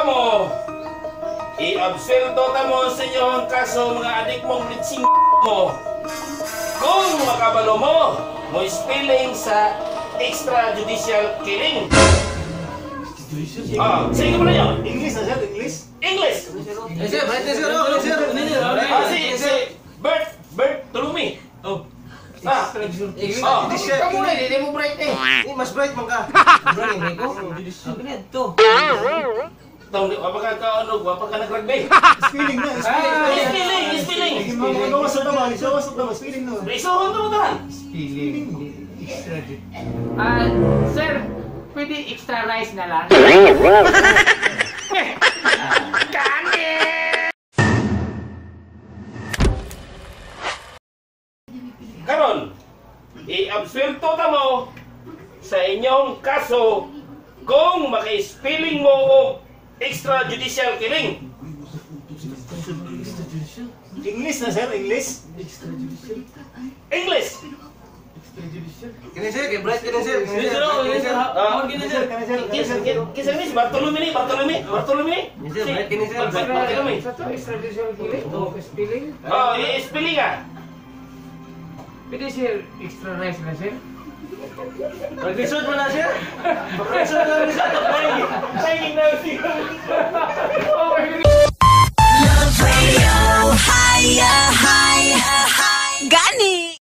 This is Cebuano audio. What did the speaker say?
ta mo. I-absuelto ta mo sa inyong kaso, mga adik mong litsing mo. Kung makabalo mo, mo spelling sa extrajudicial killing. Ah, sige mo na yun. English na sir, English. English. Eh, sir, right sir, oh, sir. Ah, si Bert Tulumi. Oh. Ah, English. Oh. Kamu na, hindi mo bright eh. Eh, mas bright man ka. Bright ko. Ano to? Tong, wapa ka kaonog, wapa ka nag-rugby. Spelling na, spelling. Spelling, spelling. Mga gawas sa tama, gawas sa tama, spelling na. Isuhon to mo tanan. Spelling. Ah, sir, pwede extra rice na lang. Karon, i-absuelto ta mo sa inyong kaso kung maka-spelling mo og extrajudicial killing. English na sir, English. English. Kini sir, kay bright kini sir. Kini sir, kini sir. Ah, Kini sir. Kani sir, kani sir. Kinsa ni si Bartolome ni, Bartolome, Bartolome. Sir, bright kini sir. Bartolome. Sa to, extrajudicial killing? O spelling? Oh, i-spelling ah. Pwede sir, extra rice na sir? Mag-resort mo na sir. Mag-resort na resort. Ay, na siya. Love Radio, higher, higher, high. Gani.